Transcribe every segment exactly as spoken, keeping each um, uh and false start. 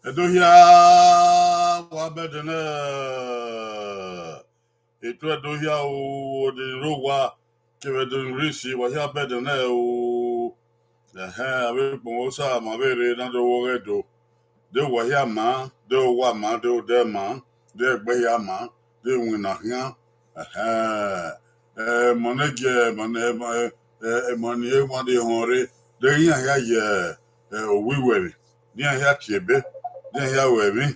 Ẹdo hia, wa bẹdẹ nẹ. Etu Ẹdo hia o, odẹ ni rre owa, kevbe Ẹdo ni rre isi, wa hia bẹdẹ nẹ o. Ẹhẹn, avbe ukpọn Osa ma vbe rre na do wọghọ Ẹdo. De owa hia ma, de owa ma, de odẹ ma, de ẹgbẹ hia ma, de iwinna khian. Ẹhẹn, emọ ne gie, emọ ne, emọ, emọ ni e wan de họn rre, de iran hia ye, eh, owiwẹ emwi, de iran hia tie ebe, de iran hia ru ẹmwẹ.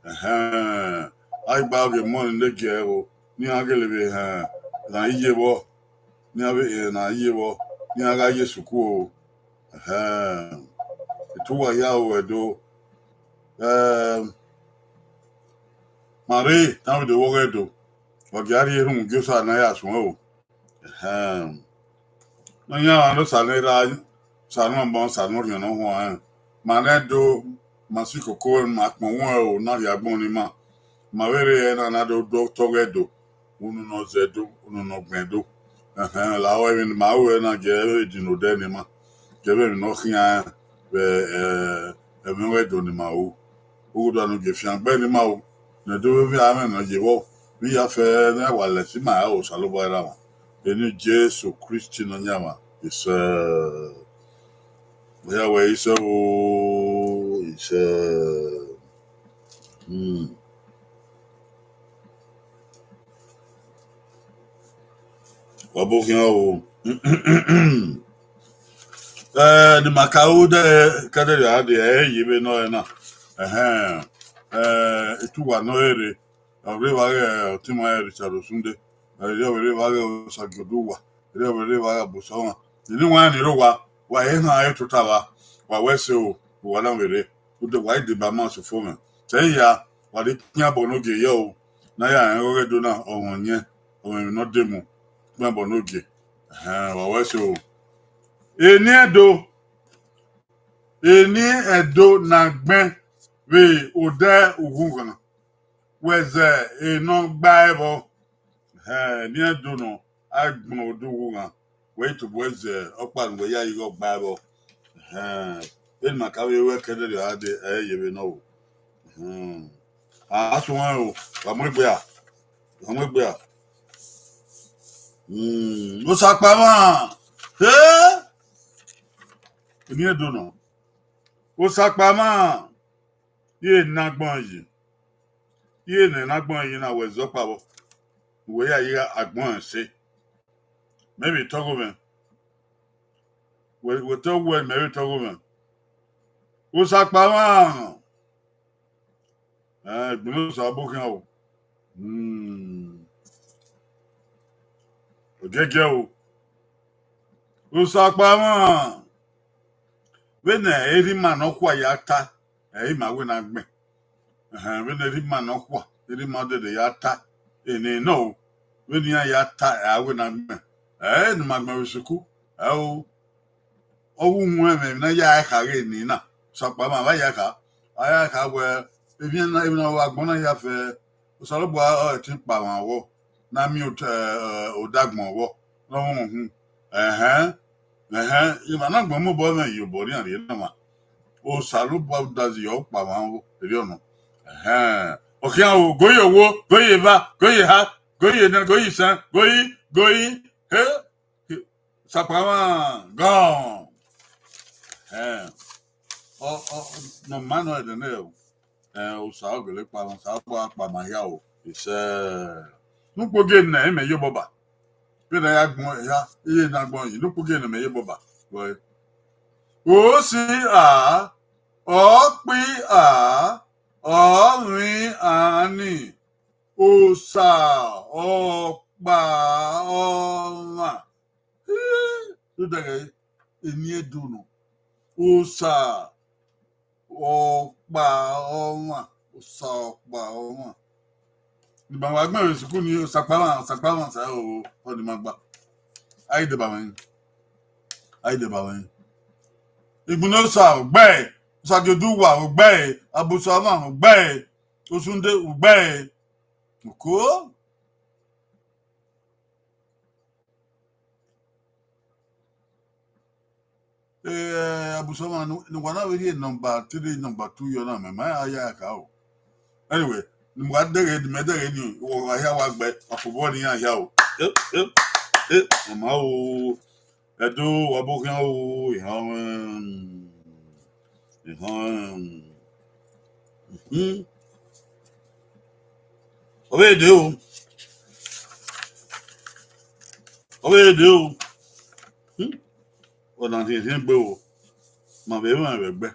Ẹhẹn, a i gba ghe emọ ni ne gie ẹvbo, ne iran gele vbe hẹn, na iye vbọ, ne iran vbe hẹn na iye vbọ, ne iran gha ye sukuru o. Ẹhẹn, etu uwa hia ru Ẹdo. Eh, ma rre, ne a vbe do wọghọ Ẹdo, wa gia rhie erhunmwu gie Osa ne a ya suẹn o. Ẹhẹn. Nọyaẹnmwa ne Osa ne erha, Osa ne ọmọ, Osa ne orhiọn ne ọ huanrẹn. Ma ne Ẹdo, ma si koko, ma kpọn uwẹ o, na rhie agbọn ne ima. Ma vbe rre ẹre na, na do do tọghẹ Ẹdo, unu ne ọ zẹ Ẹdo, unu ne ọ gbẹn Ẹdo. Ẹhẹn, lahọ emwi ne ima ru ẹre na, gie vbe edin ne odẹ ne ima, gie vbe emwi ne ọ khian vbe, eh, ẹmwẹ ọghọ Ẹdo ne ima ru. Ughuda ne u gie fiangbe ne ima ru, ne Ẹdo vbe vbe amwẹ ne ọ ye vbọ, vbe iyafẹ ne wa lẹ ẹse ima ra, Osanobua Erha mwa. Eni Jesu Kristi Nọyaẹnmwa, isẹ. Ọ ya wẹ isẹ o, isẹ. Hmm. Wa bu khian o. Eh, ne ima ka ru de, kẹdẹrriọ a de, ẹ i ye vbe nọ ẹre na. Ẹhẹn. Eh, etu uwa ne ọ rre, ọ rre evba ghe ọtẹn ima Richard Osunde, erriọ vbe rre evba ghe Osagiodua, erriọ vbe rre evba ghe Abosọmwa. Eni wa ni rre owa, wa he họn ẹre tota vba, wa wẹ ẹse o, uwa na vbe rre, rhunmwuda wa i deba ma sẹ ofo mwẹ. Te iya, wa rhie ikpian bọ ne ogie yọ o, ne a ya rẹn ọghe Ẹdo na, ọ mwẹ ọyẹn, ọ mwẹ emwi ne ọ demu, ikpian bọ ne ogie. Ẹhẹn, wa wẹ ẹse o. Eni Ẹdo, eni Ẹdo ne a gbẹn vbe odẹ ughughan, wẹ zẹ enọ gba ẹvbo. Ẹhẹn, eni Ẹdo nọ, a gbẹn odẹ ughughan, wẹ i tobọ zẹ ọkpa ne uwẹ ya ighe ọgba ẹvbo. Ẹhẹn, eni ma ka vbe ru ẹkẹdẹrriọ a de, ẹ i ye vbe nọ o. Hmm. A suẹn o, wa mu egbe a, wa mu egbe a. Hmm, Osakpa mwa, he, eni Ẹdo nọ, Osakpa mwa, iye ne agbọn yi, iye ne agbọn yi na wẹ zẹ ọkpa vbọ, wẹ ya ye agbọn ẹse. Mẹ vbe tọghe mwẹ. Wẹ, wẹ te wẹ mẹ vbe te ọghe mwẹ. Osa kpa mwa. Ẹ, Egbinosa ọbokhian o. Hmm. Ogiẹgiẹ o. Osa kpa mwa. Vbene erha ima nọkhua ya ta, ẹ i re ima wẹ ne a gbẹn. Ẹhẹn, vbene erha ima nọkhua, erha ima dede ya ta, eni nọ o, vbene iran ya ta, ẹ i re ima wẹ ne a gbẹn. Ẹ i re ne ima gbẹn vbe sukuru, ẹ o. Ọ wu uhunmwu ẹmwẹ ne a ya kha ghe eni na, Osa kpa mwa, a ya kha, a ya kha wẹ, emwi na, emwi ne ọ vbe agbọn na ya fẹ, Osanobua ọre ẹtin kpa mwa vbọ, ne a miẹn otọ, ẹ, ẹ, odẹ agbọn vbọ, ne ọ mwẹ uhunmwu. Ẹhẹn, ẹhẹn, ima na gbẹn mu obọ mwẹ ye obọ ne iran rhie na mwa. Osanobua udazi ọ kpa mwa vbọ, erriọ nọ. Ẹhẹn, ọ khian o, go ye owo, go ye eva, go ye eha, go ye nẹ, go ye isẹn, go ye, go ye, he, Osa kpa mwa, gone. Ẹhẹn, ọ, ọ, nọ ma nọ ẹdẹ nẹ o. Ẹ, Osa ọ gele kpa mwa, Osa kpa, kpa ma hia o. Isẹ. Ne ukpogiẹ nẹ, imẹ ye obọ ba. Vbene a ya gbọn hia, iye ne a gbọn yi, ne ukpogiẹ nẹ, imẹ ye obọ ba. Wẹ, osi a, ọkpi a, ọmwi a ni, Osa ọkpa ọmwa. Ẹ, do dẹghe eni Ẹdo nọ. Osa ọkpa ọmwa, Osa ọkpa ọmwa. Ne ima wa gbẹn vbe sukuru ni, Osa kpa mwa, Osa kpa mwa, sa o, ọ ni ma gba. A i deba mwẹ. A i deba mwẹ. Egbinosa, ogbẹe. Osagiodẹ uwa, ogbẹe. Abusa mwa, ogbẹe. Osunde, ogbẹe. Oko. Eh, Abusa mwa, ne, ne uwa na vbe rhie number three, number two yọ na, mẹ ma ya ya kha o. Anyway, ne uwa dẹghe, ne imẹ dẹghe ni, uwa hia wa gbe, a fobọ ne iran hia o. Eh, eh, eh, mama o. Ẹdo, wa bọ khian o, ehẹn, ehẹn. Hmm. Ọ vbe dee o. Ọ vbe dee o. Hmm. Ọna rhiẹnrhiẹn gbe o. Ma vbe mwẹ vbe ẹgbẹ.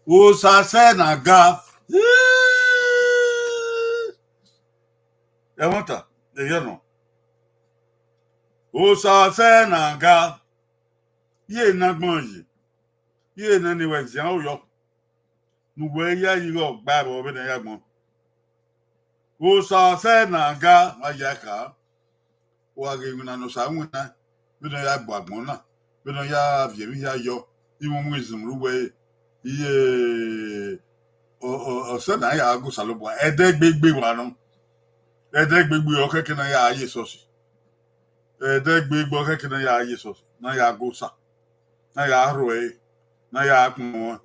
Osa sẹ na ga. Ẹmwata, eyẹ nọ. Osa sẹ na ga. Iye ne agbọn yi. Iye ne ni wẹ zian uyọ. Ne uwẹ ya yi ighe ọgba ẹvbo vbene ya gbọn. Osa sẹ na ga, wa ya kha. Wa ghe iwinna ne Osa winna, vbene ọ ya bu agbọn na, vbene ọ ya viọ emwi hia yọ, iwinna izun ru wẹ, iye, ọ, ọ, ọ sẹ na ya gu Osanobua, ẹdẹ gbegbe wa nọ. Ẹdẹ gbegbe ọ khẹke na ya ye esọsi. Ẹdẹ gbegbe ọ khẹke na ya ye esọsi, na ya gu Osa, na ya rho ẹre, na ya kpọnmwẹ.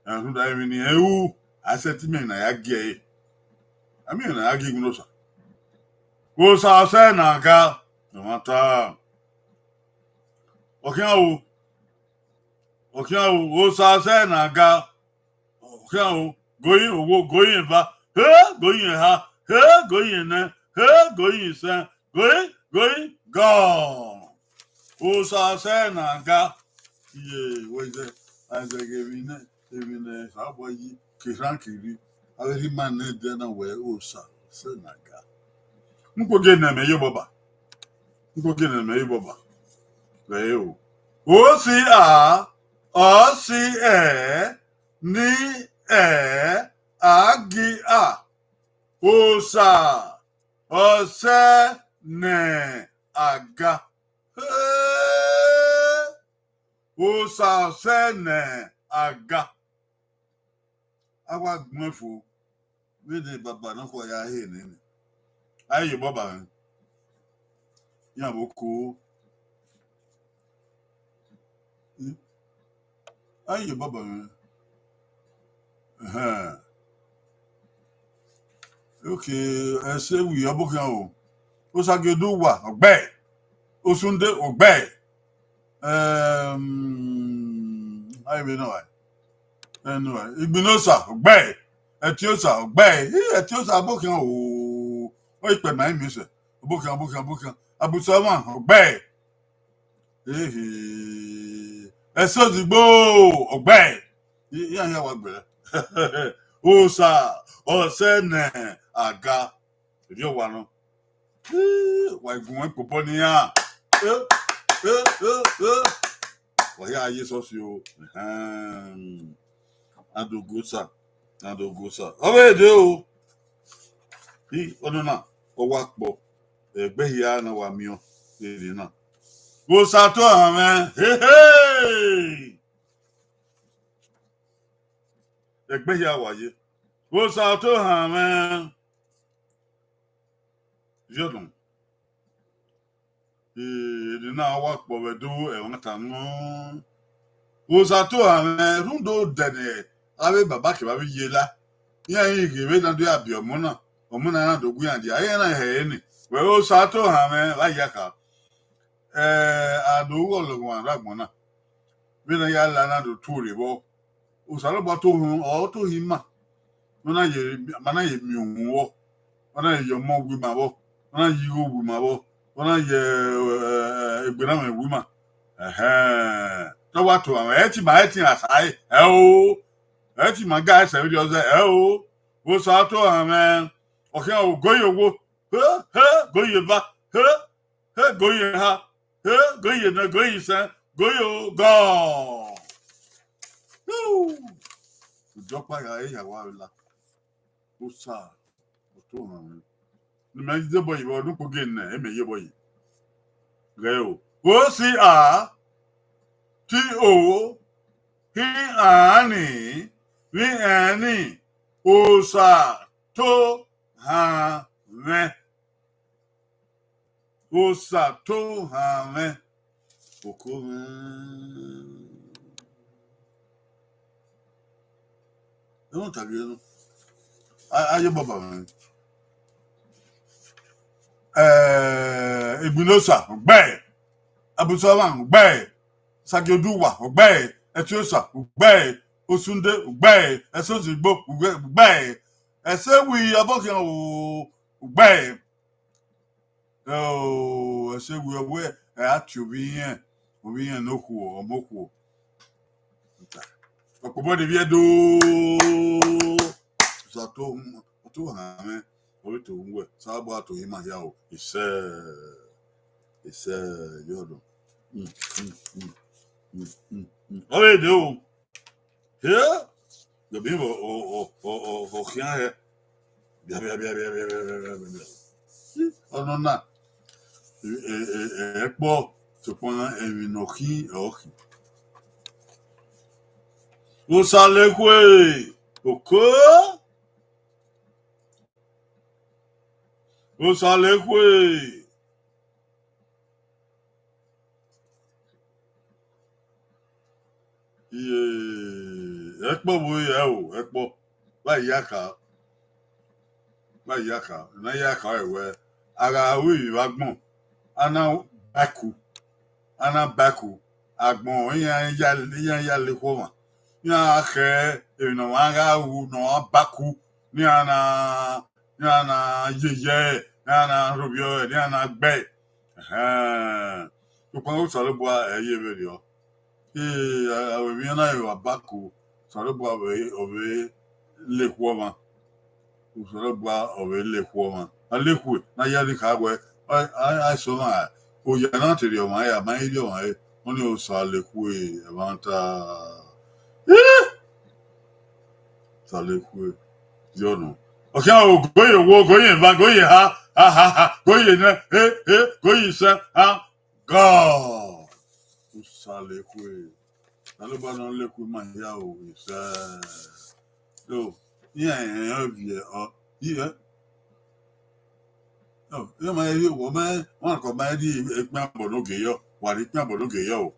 Ẹ, rhunmwuda emwi ne irẹn ru, a sẹtin miẹn emwi ne a ya gie ẹre. A miẹn emwi ne a ya gie iwinna Osa. Osa sẹ na ga, ẹmwata. Ọ khian o. Ọ khian o, Osa sẹ na ga. Ọ khian o, goyin owo, goyin eva, he, goyin eha, he, goyin enẹ, he, goyin isẹn, goyin, goyin, gone. Osa sẹ na ga. Iye, wẹ zẹ, a zẹ ghe emwi nẹ, emwi ne Osanobua yi, ke erhan ke rri, avbe erha ima nẹ ẹdẹ na wẹ Osa sẹ na ga. N kpo gie ne mẹ ye obọ ba. N kpo gie ne mẹ ye obọ ba. Vbe o. O si a, ọ si ẹ, ni ẹ, a gi a. Osa, ọ sẹ ne a ga. He! Osa, ọ sẹ ne a ga. A wa gbẹn fo, vbene baba nọkhua ya he nene. A i ye obọ ba mwẹ. Iran vbe oko. A i ye obọ ba mwẹ. Ẹhẹn. Okay, ẹse wi ọbokhian o. Osagiodẹ uwa, ọ gbe. Osunde, ọ gbe. Em, a i vbe nọ wa. Anyway, Igbinosa, ọ gbe. Ẹtiosa, ọ gbe. Ih, Ẹtiosa, ọbokhian o. Ọ ikpẹ ma i miẹn sẹ. Ọbokhian, ọbokhian, ọbokhian. Abusa mwa, ọ gbe. Ehe. Ẹsozigbo, ọgbẹe. Iran hia wa gberẹ. Osa, ọsẹ ne aga. Erriọ wa nọ. Wa gun ẹn kpobọ ne iran. Wa hia ye esọsi o. Adogosa, adogosa. Ọ vbe de o. Ọnọna, ọ wa kpọ. Ẹgbẹe hia na wa miẹn ere na. Osa to hanmwẹ. Ẹgbẹe hia wa ye. Osa to hanmwẹ. Viọ nọ. Ede na wa kpọ vbe Ẹdo ẹmwata nọ. Osa to hanmwẹ rhunmwuda odẹ ne avbe baba kevbe avbe iye la. Iran i ghe vbe na do ya biẹ ọmọ na, ọmọ na na do gu iran dia, iran na hẹ ẹre ni. Wẹ Osa to hanmwẹ vbe a ya kha. A do ru ọlọghọmwa rre agbọn na. Vbene a ya la na do tuorre vbọ, Osanobua to họn, ọ to hin ima. Ma na ye, ma na ye miẹn uhunmwu vbọ, ọ na ye ọmọ wu ima vbọ, ọ na ye igho wu ima vbọ, ọ na ye egbe na mwẹ wu ima. Ẹhẹn, te ọ wa to mwẹ, ẹ te ima, ẹ te iran sa ẹre, ẹ o, ẹ te ima ga ẹsẹ vberriọ zẹ, ẹ o. Osa to mwẹ, ọ khian ogoye owo, he, he, goye eva, he, he, goye eha, he, goye enẹ, goye isẹn, goye ogọ. Udu ọkpa ya, e ya wa la. Osa, ọ to mwẹ. Ne imẹ zobọ yi vbe ọdun kpo gie nẹ, e mẹ ye obọ yi. Ghẹ o. O C A T O, hi ani, vbe ẹni, Osa to mwẹ. Osa to mwẹ. Oko mwẹ. Ẹmwata gie nọ. A, a ye baba mwẹ. Eh, Egbinosa, ọgbẹe. Abusuọmwa, ọgbẹe. Sagioduwa, ọgbẹe. Ẹtiosa, ọgbẹe. Osunde, ọgbẹe. Ẹsozigbo, ọgbẹe. Ẹsewi ọbokhian o, ọgbẹe. Ẹo, ẹsewi ọvbehe, ẹ a tie ovbi irẹn, ovbi irẹn ne okhuo, ọmọ okhuo. Ọkpobọ de vbiẹ do. Osa to, ọ to hanmwẹ, ọ vbe to uwẹ, Osanobua to ima hia o, isẹ, isẹ, yọdọ. Mm, mm, mm, mm, mm, mm. Ọ vbe de o. He? Gẹbi vbe ọ, ọ, ọ, ọ, ọ khian hẹ. Bia, bia, bia, bia. Ọnọna, e, e, e, ẹkpọ, sokpan emwi ne ọ khin, ọ khin. Osa lekhue, oko. Osa lekhue. Iye, ẹkpọ vbe ẹ o, ẹkpọ. Vbe a ya kha, vbe a ya kha, ne a ya kha ẹre wẹẹ, a gha ru emwi vbe agbọn, a na ba ẹko, a na ba ẹko, agbọn iran ya, iran ya lekhuo ọmwa, iran khẹ emwi ne ọmwa gha ru ne ọ ba ẹko, ne iran na, ne iran na yeye ẹre, ne iran na rhovbiẹ ẹre, ne iran na gbe ẹre. Ẹhẹn. Sokpan Osanobua ẹ ye vberriọ. Ee, a, a, emwi na vbe ba ẹko, Osanobua ọ vbe, ọ vbe lekhuo ọmwa. Osanobua ọ vbe lekhuo ọmwa. A lekhue, ne a ya ni kha wẹẹ, a, a, a sẹ ọmwa, oya na te rhie ọmwa, a ma i rhie ọmwa re, ọnii Osa lekhue ẹmwata. Ih! Osa lekhue, yọ nọ. Ọ khian o, goye owo, goye eva, goye eha, ha, ha, ha, goye enẹ, he, he, goye isẹn, ha, God. Osa lekhue. Osanobua ne ọ lekhue ima hia o, isẹ. So, iran, iran viẹ, ọ, iran, ọ, iran ma rhie owa, ma, wan kọ ma rhie ekpẹn abọ ne ogie yọ, wa rhie ekpẹn abọ ne ogie yọ o.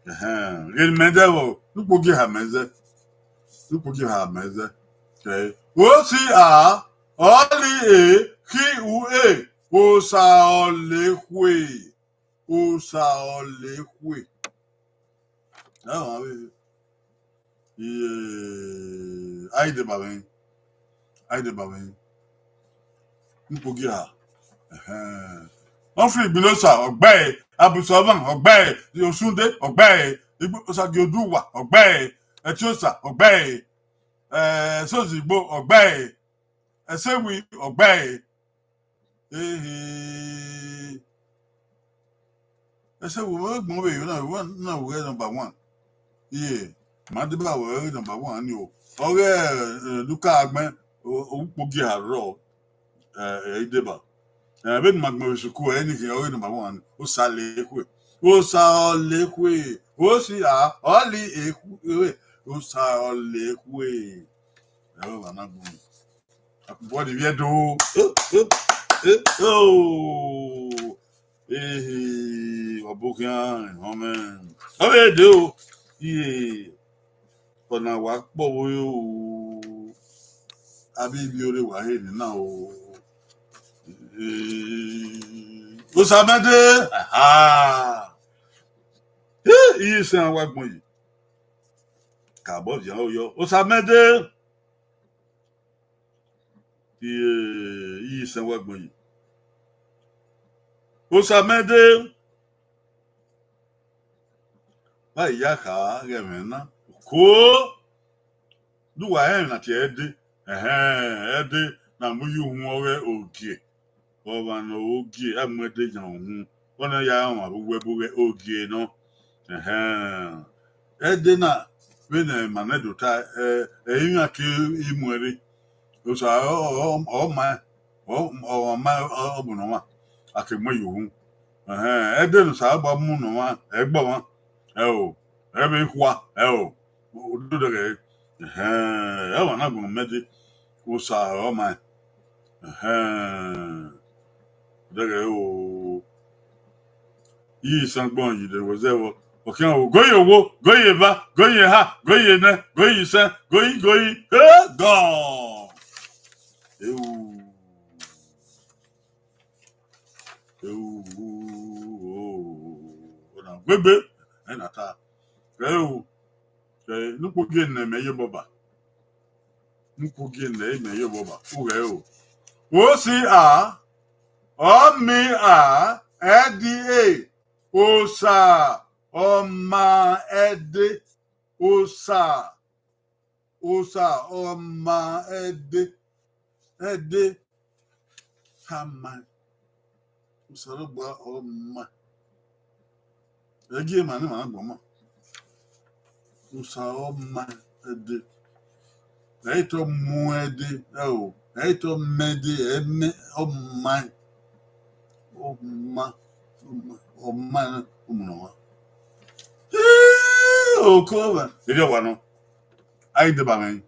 Ẹhẹn, ghene mẹ zẹ vbọ, ne ukpogiẹ ha mẹ zẹ, ne ukpogiẹ ha mẹ zẹ. Okay. O C A, ọ li e, khi u e, Osa ọ lekhue. Osa ọ lekhue. Ẹ, ọ vbe, iye, a i deba mwẹ. A i deba mwẹ. Ukpogiẹ ha. Ẹhẹn. Humphrey Igbinosa, ọgbẹe. Abusuọmwa, ọgbẹe. Osunde, ọgbẹe. Igbo, Osagie Oduwa, ọ gbe ẹre. Ẹtiosa, ọ gbe ẹre. Eh, Ẹsozigbo, ọ gbe ẹre. Ẹsewi, ọ gbe ẹre. Ehe. Ẹsewi, wẹ gbọn vbe yo na, wẹ na wẹ number one. Iye, ma deba wẹ number one ni o. Ọ ghe, eh, Luka Agbẹn, o, ukpogie arrọọ, eh, eh, i deba. Eh, vbene ima gbẹn vbe sukuu, ẹre ni khian ọghe number one, Osa le khue. Osa ọ le khue. Osi a, ọ li ekhue. Osa ọ le khue. Ẹ vbe ọmwa na gbọn. Akpọ ni vbiẹ do. Eh, eh, eh, oh. Ehe, wa bo khian, amen. Ọ vbe de o. Iye, ọna wa kpọ vbe o. Avbe ivbiore wa he nena o. Eh, Osamẹde. Aha. Eh, iye sẹ wa gbọn yi. Kabọ vian oyọ. Osamẹde. Iye, iye sẹ wa gbọn yi. Osamẹde. Vbe a ya kha ghe ẹmwẹ na. Ko. Do uwa rẹn emwi na tie ẹde. Ẹhẹn, ẹde na mu ye uhunmwu ọghe ogie. Ọmwa ne ọ gie, a mu ẹde yan uhunmwu. Ọna ya rẹn ọmwa vbe uwu ẹbu ghe ogie nọ. Ẹhẹn. Ẹde na, vbene ima nẹ do ta, ẹ, ẹ i yan ke i mu ẹre. Osa ọ, ọ, ọ ma, ọ, ọ ma, ọ, ọ bu ne ọmwa, a ke mu ye uhunmwu. Ẹhẹn, ẹde ne Osanobua mu ne ọmwa, ẹ i gbe ọmwa, ẹ o, ẹ i vbe khua, ẹ o, ododẹghẹ, ẹhẹn, ẹ ọmwa na gbọn mẹ dee, Osa ọ ma, ẹhẹn, odẹghẹ o. Iye isan gbọn yi de wẹ zẹ vbọ. Ọ khian o, go ye owo, go ye eva, go ye eha, go ye enẹ, go ye isẹn, go yi, go yi, he gọ. Eu. Eu, o, ọna gbegbe, ẹ na ta. Eu, ẹ, ne ukpogie nẹ mẹ ye obọ ba. Ne ukpogie nẹ mẹ ye obọ ba. Ughẹ o. O si a, ọ mi a, ẹ di e. Osa, ọ ma ẹde. Osa, Osa, ọ ma ẹde. Ẹde, a ma. Osanobua, ọ ma. Ẹ gie ma ne ima na gbọma. Osa, ọ ma ẹde. Ẹ i te ọ mu ẹde, ẹ o. Ẹ i te ọ mẹ ẹde, ẹ mẹ, ọ ma. Ọ ma, ọ ma, ọ ma, ọ mu ne ọmwa. Oko vbe. Erriọ wa nọ. A i deba mwẹ.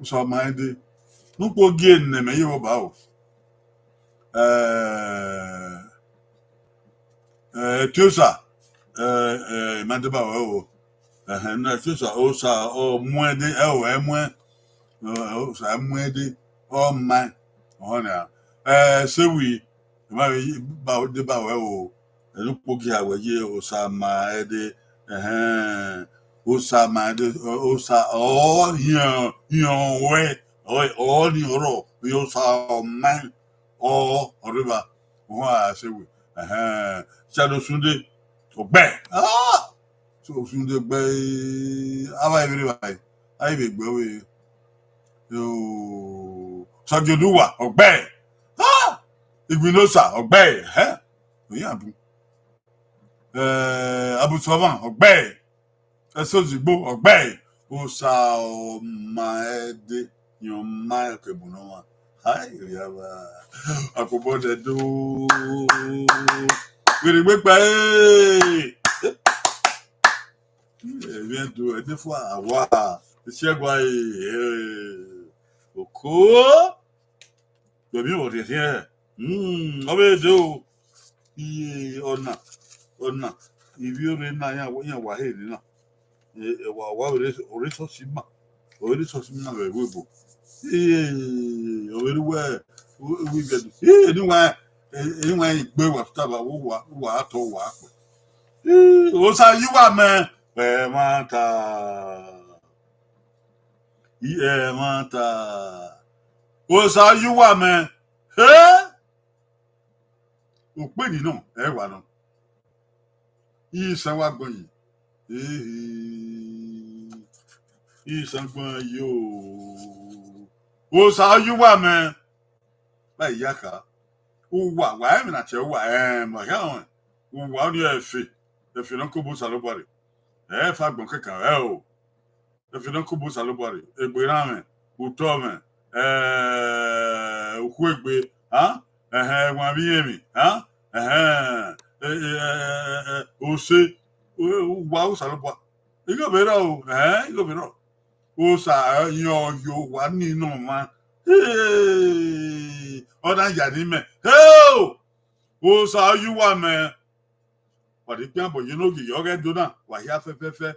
Osa, ọ ma ẹde. Ne ukpogie nẹ mẹ ye obọ ba o. Eh, eh, Tiosa, eh, eh, ma deba wẹ o. Ẹhẹn, na Tiosa, Osa, ọ muẹn de, ẹ o, ẹ muẹn. Eh, Osa, ẹ muẹn de, ọ ma, ọhọn nia. Eh, Sewi, ma vbe ba, deba wẹ o. Ẹnukpogia wẹ ye Osa ma ẹde, ẹhẹn, Osa ma ẹde, Osa, ọ, hiọn, hiọn wẹ, ọ, ọ ni ọrọ, Osa ọ ma, ọ, ọ rre evba, ọhọn a Sewi, ẹhẹn, Sẹdo Sunday, ọ gbe, ah, so Sunday gbe, avbe vbe rre evbare, a i vbe gbe ọvbe, yo, Sọgioduwa, ọ gbe, ah, Igbinosa, ọ gbe, ẹhẹn, oyan bun. Eh, Abusuọmwa, ọ gbe, Ẹsozigbo, ọ gbe, Osa ọ ma ẹde, yan ma ẹkẹ bu ne ọmwa. Hai, oya vba, akpobọ dẹ do. Gherigbe kpa, eh. Emwi ẹdo, ẹdẹ fua, awa, isiẹgua, eh. Oko. Vbe emwi vbe ọ rhiẹnrhiẹn, hmm, ọ vbe de o. Iye ọna, ọna, ivbiorre na iran, iran wa he nena. Eh, eh, wa, wa vbe re, ọ re esọsi ma, ọ re esọsi ma vbe ẹvbo ebo. Iye, ọ vbe re uwẹ, u, u, ivbiẹ do. Iye, eni wa, eh, eni wa igbe wa fita ba, wa, wa tọ wa kpẹ. Iye, Osa ye uwa mẹ, ẹmwata. I ẹmwata. Osa ye uwa mẹ. He? Ukpeni nọ, ẹ wa nọ. Isan wa gbọn yi. Ehe. Isangbọn yo. Osa ọ ye uwa mẹ. Ba iya kha. Uwa, wa emwi na tie uwa, em, ọ hia họn. Uwa ọnii ẹfe. Ẹfe ne ọ kobọ Osanobua rre. Ẹ fa agbọn kẹkan rẹ o. Ẹfe ne ọ kobọ Osanobua rre. Egbe erhanmwẹ, utọ mwẹ, eh, ukhuegbe, ha? Ẹhẹn, ẹwanmwẹ iyẹnmwẹ, ha? Ẹhẹn, eh, eh, eh, eh, eh, ose, eh, uwa Osanobua. Igho vbe rrọọ o, ẹhẹn, igho vbe rrọọ. Osa, eh, yan ọ ye uwa ni nọ ọmwa. Hey! Ọ na ya ne imẹ. Hey! Osa ọ ye uwa mẹ. Wa rhie ikpian bọ ye ne ogie yọ ghẹ do na, wa hia fẹfẹfẹ.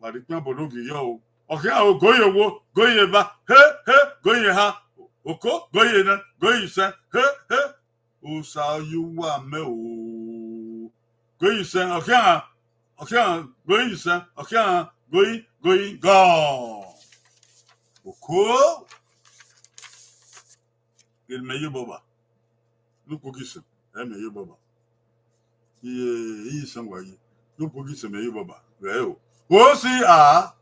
Wa rhie ikpian bọ ne ogie yọ o. Ọ khian o, goyi owo, goyi eva, he, he, goyi eha, oko, goyi enẹ, goyi isẹn, he, he. Osa ọ ye uwa mẹ o. Goyi isẹn, ọ khian, ọ khian, goyi isẹn, ọ khian, goyi, goyi, gọ. Oko. Ghe ne imẹ ye obọ ba, ne ukpo gie isẹn, ẹ mẹ ye obọ ba. Iye, iye isẹn wa ye, ne ukpo gie isẹn mẹ ye obọ ba, ghẹ o. Osi a,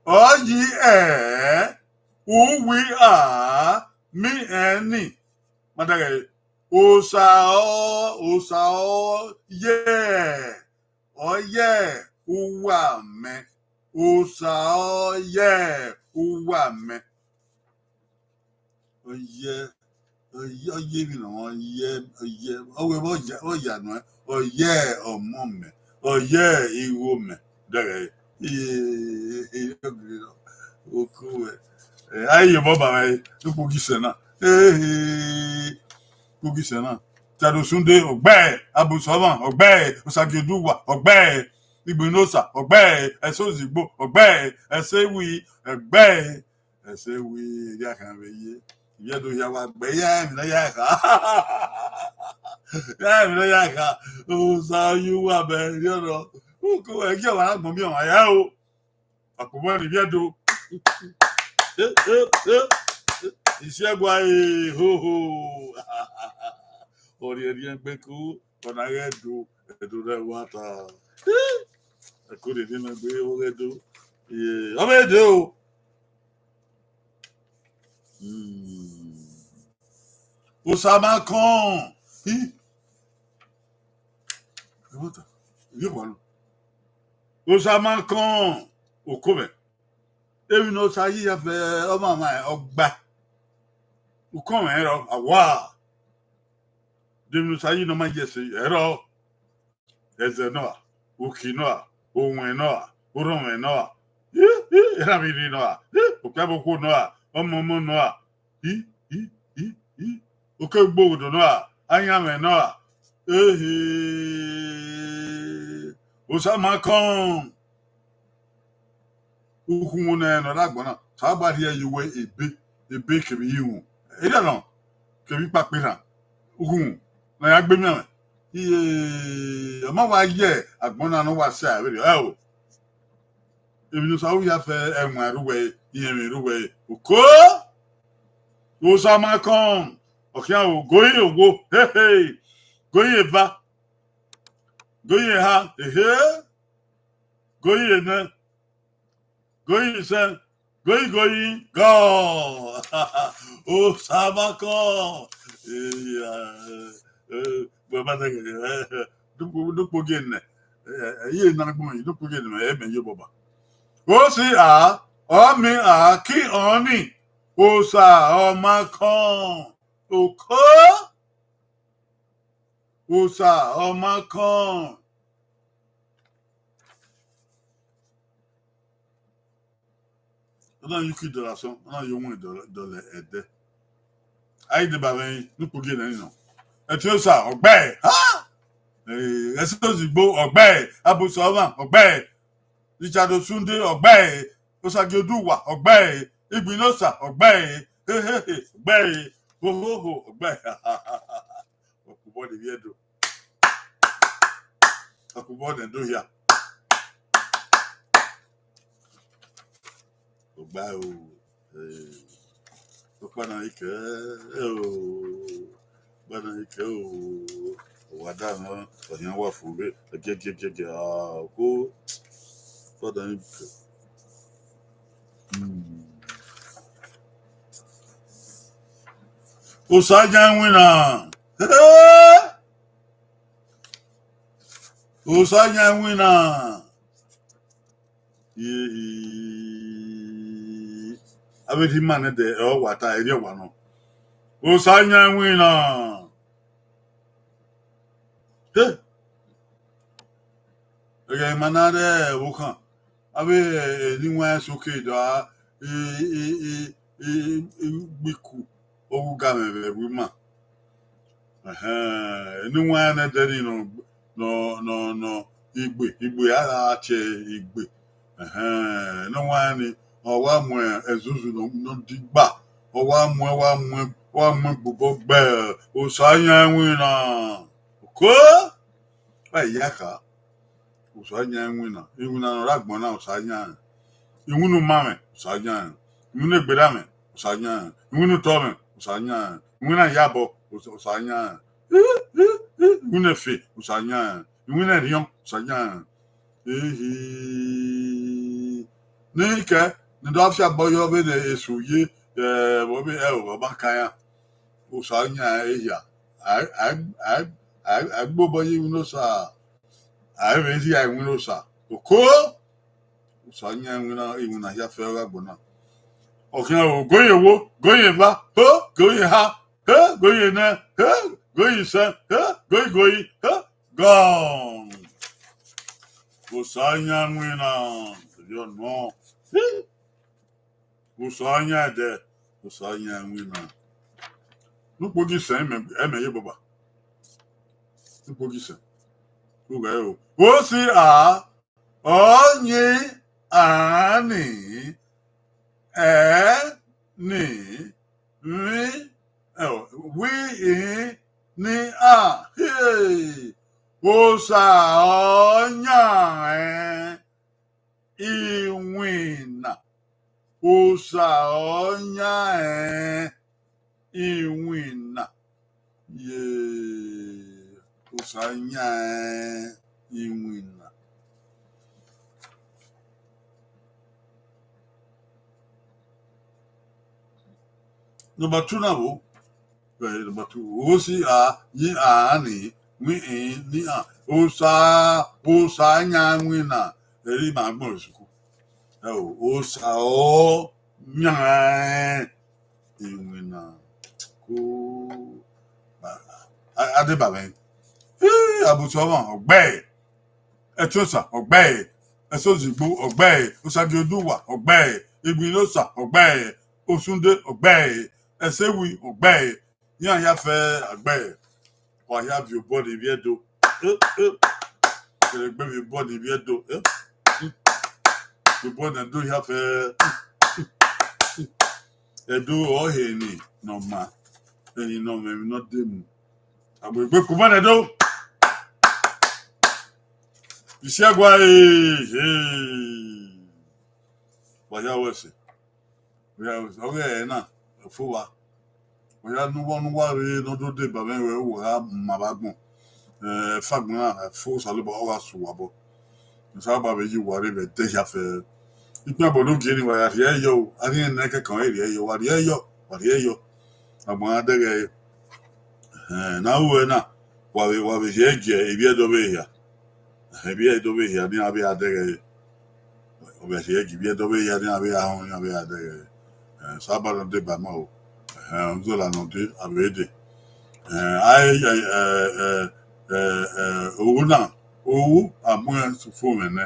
ọ yi ẹ, uwi a, mi ẹn ni. Ma da ghẹ, Osa ọ, Osa ọ yẹ, ọ yẹ uwa mẹ. Osa ọ yẹ uwa mẹ. Ọ yẹ, ọ yẹ, ọ yẹ emwi ne ọ yẹ, ọ yẹ, ọ wẹ vbe ọ ya, ọ ya nuẹn, ọ yẹ ọmọ mẹ, ọ yẹ igho mẹ. Dẹghẹ, iye, iye, iye, oko wẹ. Eh, a ye obọ ba mwẹ, ukpo gie isẹn na. Ehe, ukpo gie isẹn na. Tadostunde, ọ gbe, Abusọmwa, ọ gbe, Osagioduwa, ọ gbe, Igbinosa, ọ gbe, Ẹse Ozigbo, ọ gbe, Ẹse Wi, ọ gbe, Ẹse Wi, ya khan vbe ye. Ivbi Ẹdo hia wa gbe, ya emwi ne ya kha. Ya emwi ne ya kha. Osa ọ ye uwa mẹ, rhiọnọ. Uko, ẹgie ọmwa na gbọn miẹn ọmwa ya o. Akpọmọ ni vbe Ẹdo. Isiẹgua e, ho, ho. Ọrriẹrriẹ gbe ku, ọ na ghẹ do, Ẹdo rẹ wa ta. Ẹko rhie ne gbe ọ ghẹ do. Iye, ọ vbe de o. Hmm. Osa ma kọn. Hi. Ẹ wọ ta. Ivbi Ẹdo. Osa ma kọn. Oko mwẹ. Emwi ne Osa yi ya fẹ ọmwa mwa ọgba. Ukọmwẹ ẹrọ, awa. De emwi ne Osa yi ne ọ ma yi ẹse ẹrọ. Ẹzẹ nọ a, uki nọ a, owẹn nọ a, orhọnmwẹ nọ a, i, i, erhanmwẹ irri nọ a, i, okpia vbe okhuo nọ a, ọmọmọ nọ a, i, i, i, i, oke ugbo odo nọ a, ayanmwẹ nọ a. Ehe, Osa ma kọn. Ukhunmwu ne ọ rre agbọn na, Osanobua rhie ye uwu ebe, ebe kevbe iwun. Erriọ nọ, kevbe ikpakpa erhan. Ukhunmwu ne a ya gbe mianmwẹ. Iye, ọ ma wa ye agbọn na ne ọ wa sẹ vberriọ, ẹ o. Emwi ne Osa ru ya fẹ ẹwaẹn ru wẹ, iyẹnmwẹ ru wẹ, oko. Osa ma kọn, ọ khian o, goyi owo, hehe, goyi eva, goyi eha, ehe, goyi enẹ, goyi isẹn, goyi, goyi, gọ. Osa ma kọn. Eya, eh, wẹ ma nẹ, eh, dukpo, dukpo gie nẹ. Eh, eh, iye na gbọn, dukpo gie nẹ, ẹ mẹ ye obọ ba. Osi a, ọ mi a, ki ọ ni. Osa ọ ma kọn. Oko. Osa ọ ma kọn. Ọ na ye uki dọlọ asọn, ọ na ye owẹn dọlọ, dọlọ ẹdẹ. A i deba mwẹ ne ukpo gie nẹ ni nọ. Ẹtin Osa, ọ gbe. Ha! Eh, Ẹse Ozigbo, ọ gbe. Abusọmwa, ọ gbe. Richard Osunde, ọ gbe. Osagioduwa, ọ gbe. Igbinosa, ọ gbe. Hehehe, ọ gbe. Hohoho, ọ gbe. Ọkpobọ ne ivbi Ẹdo. Ọkpobọ ne Ẹdo hia. Ogba o. Eh, ọkpa na i kẹ o. Ọkpa na i kẹ o. Ọ wa da nọ, ọ yan wa fo vbe. Ẹgiẹgiẹgiẹgiẹ. Ah, ọko. Father, I pray. Hmm. Osa yan iwinna. Osa yan iwinna. Avbe rhie ima nẹ dẹ, ọ wa ta, erriọ wa nọ. Osa yan iwinna. He. Ẹghẹ ima na rre ẹvbo khan, avbe eni wan soke do a, i, i, i, i, i gbe iku, ọ ghu ga mwẹ vbe ẹvbo ima. Ẹhẹn, eni wan nẹ dẹ ni nọ, nọ, nọ, nọ, igbe, igbe a gha tie igbe. Ẹhẹn, eni wan ni, ọ wa mu ẹzuzu nọ, nọ digba, ọ wa mu, wa mu, wa mu gbobọ gbe, Osa yan iwinna. Oko, a ya kha. Osa yan iwinna, iwinna ne ọ rre agbọn na, Osa yan. Iwinna umamwẹ, Osa yan. Iwinna egberra mwẹ, Osa yan. Iwinna otọ mwẹ, Osa yan. Iwinna iyabọ, Osa, Osa yan. Iwinna efe, Osa yan. Iwinna erriọn, Osa yan. Ehi. Ne I kẹ, ne I do fiabọ yọ vbene Esu ye, eh, vbe ọ vbe ẹ o, vbe ọ ma kan iran. Osa yan ehia. A, a, a, a, a gbe obọ ye iwinna Osa. A vbe rhie iwinna Osa. Oko. Osa yan iwinna, iwinna hia fẹ gha agbọn na. Ọ khian ro, goyin ewo, goyin eva, ho, goyin eha, he, goyin enẹ, he, goyin isẹn, he, goyin igoyi, he, gone. Osa yan iwinna, erriọ nọ. Osa yan ẹdẹ, Osa yan iwinna. Ne ukpogisẹn, ẹmẹ, ẹmẹ ye baba. Ne ukpogisẹn. Ughẹ o. Osi a, ọ yin a ni, ẹ ni, vbi, ẹ, wi, i, ni, a. He. Osa ọ yan ẹn. Iwinna. Osa ọ yan ẹn, iwinna. Ye, Osa yan ẹn, iwinna. Number two na vbo? Vbe number two. Osi a, yin a ni, wi, i, ni, a. Osa, Osa yan iwinna. Eri ma gbọn esuku. Ẹ o, Osa ọ yan iwinna. Ko, a, a, a deba mwẹ. Ii, Abutu ọmwa, ọ gbe ẹe. Ẹtin Osa, ọ gbe ẹe. Ẹse Ozigbo, ọ gbe ẹe. Osagie Oduwa, ọ gbe ẹe. Igbinna Osa, ọ gbe ẹe. Osunde, ọ gbe ẹe. Ẹse Ewi, ọ gbe ẹe. Iran hia fẹ a gbe ẹe. Wa hia viọ obọ ne ivbi Ẹdo. Eh, eh. Kẹrẹgbe viọ obọ ne ivbi Ẹdo. Eh. Viọ obọ ne Ẹdo hia fẹ. Ẹdo ọre eni ne ọ ma, eni ne ọ mwẹ emwi ne ọ demu. Agbegbe ku obọ ne Ẹdo. Isiagua, eh, eh. Wa hia wẹ ẹse. Ọ ghe ẹre na, ọ fo owa. Ọ ya ne uwa, ne uwa rre ne ọ do deba mwẹ wẹ, uwa gha ma vbe agbọn. Eh, ẹfe agbọn na, ẹfe Osanobua, ọ gha sẹ uwa obọ. Osanobua vbe ye uwa rre vbe ẹdẹ hia fẹ. Ikpian obọ ne ogie ni wa ya rhie yọ o, a rhie nẹ kẹkan ọre rhie yọ, wa rhie yọ, wa rhie yọ. Agbọn gha dẹghẹ ẹre. Eh, ne a ru ẹre na, wa vbe, wa vbe rhie gie ivbi Ẹdo vbe hia. Ivbi Ẹdo vbe hia ne iran vbe a dẹghẹ ẹre. Ọ vbe rhie gie ivbi Ẹdo vbe hia ne iran vbe a họn, iran vbe a dẹghẹ ẹre. Eh, Osanobua ne ọ deba ma o. Eh, Ozola ne ọ dee, a vbe dee. Eh, a, eh, eh, eh, eh, eh, ohu na, ohu a mu ẹn fo mwẹ nẹ,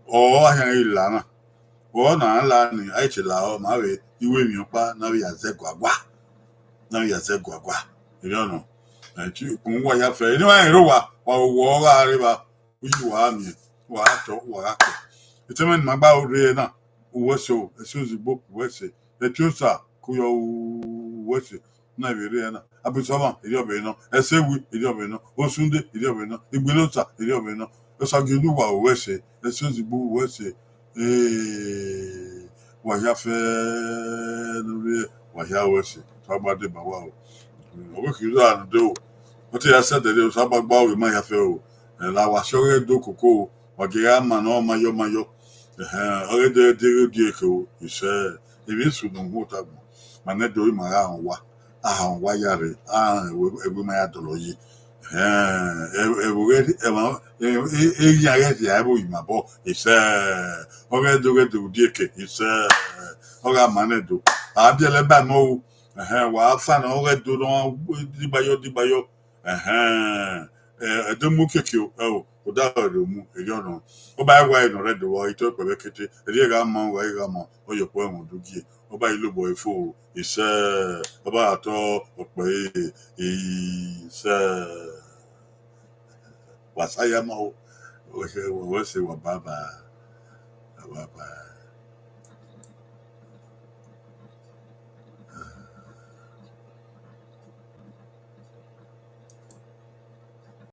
ọ a khian ghi la na. Ọ na la ni, a i te la ọ, ma vbe iru emwi ọkpa ne a vbe ya zẹ guagua. Ne a vbe ya zẹ guagua. Erriọ nọ. Eh, ti ukpọn uwa ya fẹ. Eni wa rẹn rre owa, wa wo wọ gha rre evba, uyi wa gha miẹn, wa gha tọ, wa gha kẹ. Etẹn mwẹ ne ima gba rre na, uwẹ ẹse o, ẹse Ozigbo, uwẹ ẹse. Ẹtin Osa, kuyọ, uwẹ ẹse. Na vbe rre na. Abutu ọmwa, erriọ vbe nọ. Ẹse Ewi, erriọ vbe nọ. Osunde, erriọ vbe nọ. Igbinna Osa, erriọ vbe nọ. Osagie Oduwa, uwẹ ẹse. Ẹse Ozigbo, uwẹ ẹse. Eh, wa hia fẹ ne u rre, wa hia wẹ ẹse. Osanobua deba uwa o. Ọ vbe khin uza ne u dee o. Ọ te ya sẹ ẹdẹ rre, Osanobua gba ru ima hia fẹ o. Ẹ la wa sẹ ọghe do koko o. Wa gie gha ma ne ọ ma yọ, ma yọ. Ẹhẹn, ọ ghe de deghẹ odieke o, isẹ, emwi sunu mu ota agbọn. Ma nẹ do ima gha họn owa, a họn owa ya rre, a họn ẹvbo, ẹvbo ima ya dọlọ yi. Ẹhẹn, ẹ- ẹvbo ghẹ rri- ẹmwa, e- e- eyan ghẹ rhia ẹvbo ima obọ, isẹ, ọ ghẹ do ghẹ de odieke, isẹ, ọ gha ma nẹ do. A biẹlẹ ba ẹmwẹ ru, ẹhẹn, wa fa nọ, ọ ghẹ do nọ, digbayọ digbayọ. Ẹhẹn, ẹ- ẹdo mu kiekie o, ẹ o, odaro rre mu, erriọ nọ. Ọ ba wa nọ rre do vbe itọ kpẹvbe kete, erriọ gha ma, wa gha ma, ọ ye ọkpọ ẹmwẹ udu gie, ọ ba i lobọ ẹre fo, isẹ, ọ ba gha tọ ọkpẹ ẹre, isẹ. Wa sa ya ma o, wẹ sẹ, wẹ sẹ, wa baba, wa baba.